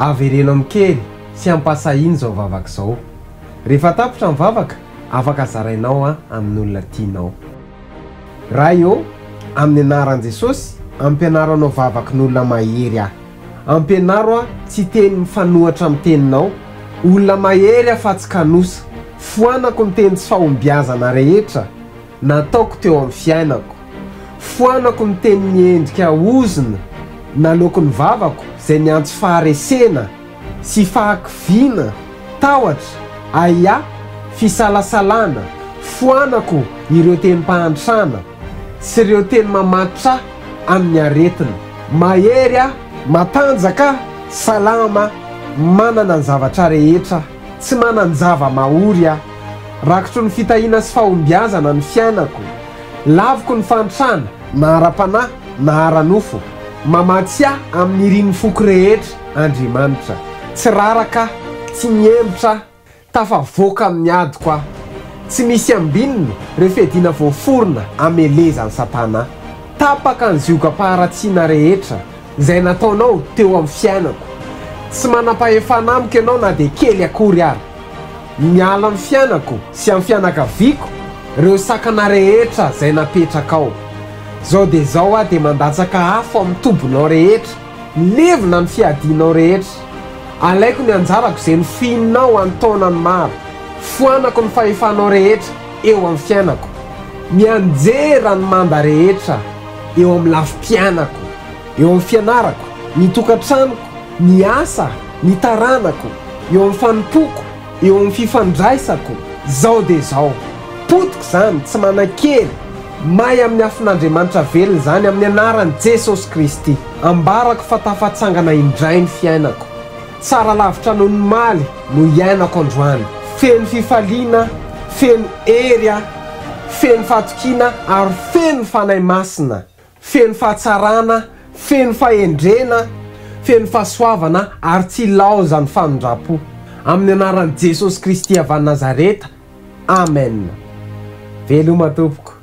Avereno amin-kery sy am-pahasahiana izao vavaka izao. Rehefa tapitra ny vavaka, afaka zarainao amin'olona tianao. Ray ô, amin'ny anaran'i Jesosy, ampianaro hanao vavakin'olona mahery aho. Ampianaro aho tsy hiteny mifanohatra amin'ny teninao. Olona mahery aho fa tsy kanosa. Foanako ny teny tsy fahombiazana rehetra nataoko teo amin'ny fiainako. Foanako ny teny miendrika ozona naloaky ny vavako izay niantso faharesena sy fahakiviana, tahotra, ahiahy, fisalasalana. Foanako ireo tenim-pahantrana sy ireo teny mamatotra ahy amin'ny aretina. Mahery aho, matanjaka aho, salama aho, manana ny zavatra rehetra aho. Tsy manan-java-mahory aho. Rakotry ny fitahiana sy fahombiazana ny fiainako. Laviko ny fahantrana, na ara-panahy na ara-nofo. Mamatsy ahy amin'ny irin'ny foko rehetra Andriamanitra. Tsy raraka aho, tsy mihemotra aho, tafavoaka amin'ny adiko aho. Tsy misy ambinina ireo fiadiana voaforona hamelezan'i Satana ahy. Tapaka ny ziogam-paharatsiana rehetra izay nataonao teo amin'ny fiainako. Tsy manam-pahefana amiko ianao na dia kely akory ara. Miala amin'ny fiainako sy amin'ny fianakaviako ireo sakana rehetra izay napetrakao. Izao dia izao aho dia mandatsaka afo amin'ny tobinao rehetra, levona ny fiadianao rehetra. Alaiko ny anjarako izay nofihininao an-taonany maro. Foanako ny fahefanao rehetra eo amin'ny fiainako. Mianjera ny manda rehetra eo amin'ny lafim-piainako, eo amin'ny fianarako, ny tokantranoko, ny asa, ny taranako, eo amin'ny fanompoako, eo amin'ny fifandraisako, izao dia izao. Potika izany, tsy manan-kery, may amin'ny afon'Andriamanitra velona izany amin'ny anaran'i Jesosy Kristy. Ambarako fa tafatsangana indray ny fiainako. Tsara lavitra noho ny omaly no iainako androany. Feno fifaliana, feno hery aho, feno fahatokiana ary feno Fanahy Masina. Feno fahatsarana, feno fahendrena, feno fahasoavana ary tsy ilaozan'ny famindram-po. Amin'ny anaran'i Jesosy Kristy avy any Nazareta, Amen. Veloma tompoko.